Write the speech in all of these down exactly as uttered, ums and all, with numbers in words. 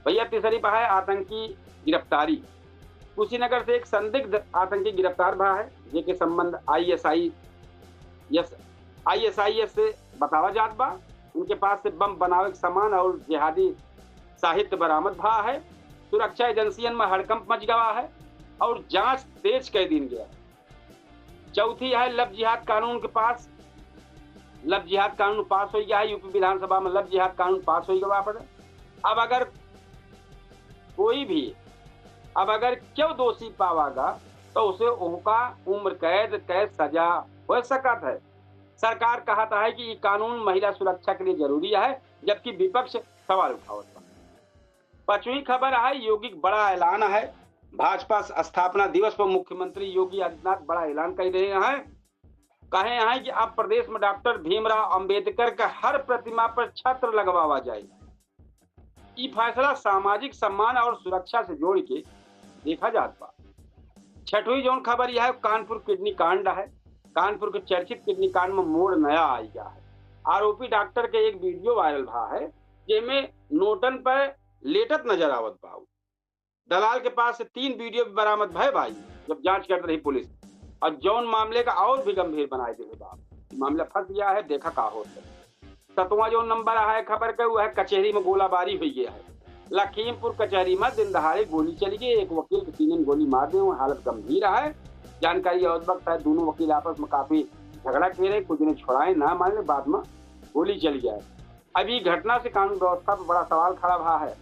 भैया, तीसरी बा है आतंकी गिरफ्तारी। कुशीनगर से एक संदिग्ध आतंकी गिरफ्तार भा है, जेके संबंध आईएसआई, यस, आईएसआईएस से बतावा जात बा। उनके पास से बम बनावे के सामान और जिहादी साहित्य बरामद भा है। सुरक्षा एजेंसियन में हड़कंप मच गवा है और जांच तेज कर दीन गया है। चौथी है लव जिहाद कानून के पास, लव जिहाद कानून पास हो गया है, यूपी विधानसभा में लव जिहाद कानून पास हो गया बापे। अब अगर कोई भी, अब अगर क्यों दोषी पावागा, तो उसे उनका उम्र कैद, कैद सजा हो सकत है। सरकार कहत है कि ये कानून महिला सुरक्षा के लिए जरूरी है, जबकि विपक्ष सवाल उठावत बा। पांचवी खबर है, योगी के बड़ा ऐलान है। भाजपा स्थापना दिवस पर मुख्यमंत्री योगी आदित्यनाथ बड़ा ऐलान कर रहे हैं, कहे हैं कि अब प्रदेश में डॉक्टर भीमराव अंबेडकर के हर प्रतिमा पर छत्र लगवावा जाए। ई फैसला सामाजिक सम्मान और सुरक्षा से जोड़ के देखा जात बा। छठवीं जौन खबर यह है, कानपुर किडनी कांड है। कानपुर के चर्चित किडनी कांड में मोड़ नया आई गया है। आरोपी डॉक्टर के एक वीडियो वायरल भा है, जेमे नोटन पर लेटत नजर आवत बा। दलाल के पास से तीन वीडियो भी बरामद भय भाई, जब जांच करत रही पुलिस, और जौन मामले का और भी गंभीर बनाए दे बा। मामला फंस गया है, देखा का होत है। सतवां जौन नंबर है खबर के, वह कचहरी में गोलाबारी हुई गया है। लखीमपुर कचहरी में दिन दहाड़े गोली चली गई, एक वकील के तीनन गोली मार दे, वह हालत गंभीर है। जानकारी और वक्त है, दोनों वकील आपस में काफी झगड़ा कर रहे, कुछ ने छुड़ाए ना माने, बाद में गोली चली गया है। अब ई घटना से कानून व्यवस्था पर बड़ा सवाल खड़ा भा है।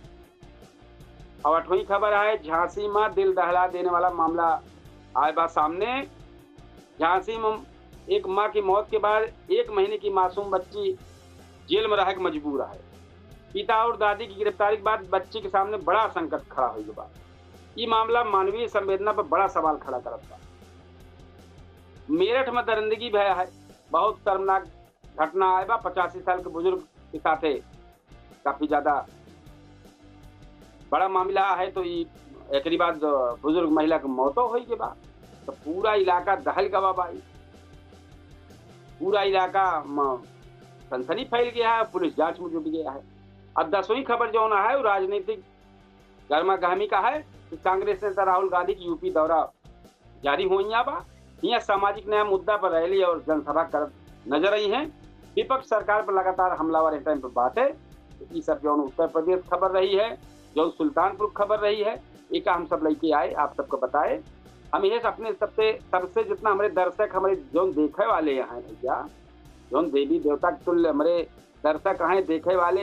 और आठवीं खबर है, झांसी में दिल दहला देने वाला मामला आए बा सामने। झांसी में एक माँ की मौत के बाद एक महीने की मासूम बच्ची जेल में रहे के मजबूर है। पिता और दादी की गिरफ्तारी के बाद बच्ची के सामने बड़ा संकट खड़ा हो गया बा। ई मामला मानवीय संवेदना पर बड़ा सवाल खड़ा करत बा। मेरठ में दरिंदगी भय है, बहुत शर्मनाक घटना आए बा। पचासी साल के बुजुर्ग के साथे काफी ज्यादा बड़ा मामला है, तो ई एकरी बाद बुजुर्ग महिला के मौतो होई के बा, तो पूरा इलाका दहल गवा बा। ई पूरा इलाका में सनसनी फैल गया है, पुलिस जांच में जुट गया है। अब दसवीं खबर जौन है, वो राजनीतिक गर्मा गहमी का है कि कांग्रेस नेता राहुल गांधी की यूपी दौरा जारी होइया बा। हियां सामाजिक न्याय मुद्दा पर रैली और जनसभा करत नजर आई हैं। विपक्ष सरकार पर लगातार हमलावर इस टाइम पर बाटे। तो ई सब जौन उत्तर प्रदेश खबर रही है, जौन सुल्तानपुर खबर रही है, एका हम सब लेके आए, आप सबको बताए। हम ये अपने सबसे, सबसे जितना हमारे दर्शक, हमारे जौन देखे वाले हैं भैया, जौन देवी देवता के तुल्य हमारे दर्शक हैं, देखे वाले,